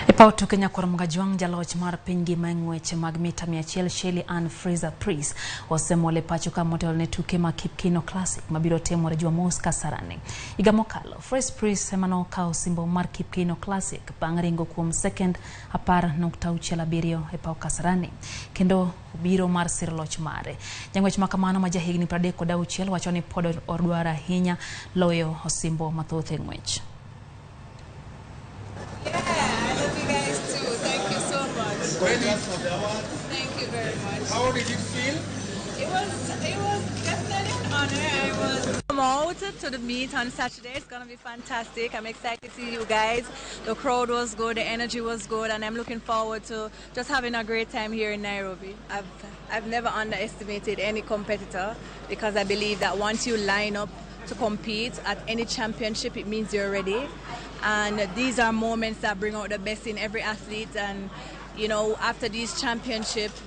E paw tuke Nyakwar Mgajwang' jaloch mar piny ngima e ng'wech mag mita 100 Shelly Ann Fraser-Pryce osemol e pacho ka motelo ne tuke mag Kip Keino Classic mabiro timore Jumamos Kasarani. Higa mokalo, Fraser-Pryce ema nokawo osimbo mar Kip Keino Classic bang' ringo kuom sekend 10.67 e paw Kasarani kendo obiro mar siro loch mare. Jang'wech ma kamano ma jahigni 36 wacho ni pod odwaro ahinya loyo osimbo mathoth e ng'wech. Yeah, I love you guys too. Thank you so much. Congrats for the award. Thank you very much. How did it feel? It was definitely an honor. I was come out to the meet on Saturday. It's gonna be fantastic. I'm excited to see you guys. The crowd was good, the energy was good, and I'm looking forward to just having a great time here in Nairobi. I've never underestimated any competitor because I believe that once you line up to compete at any championship, it means you're ready. And these are moments that bring out the best in every athlete. And after these championships,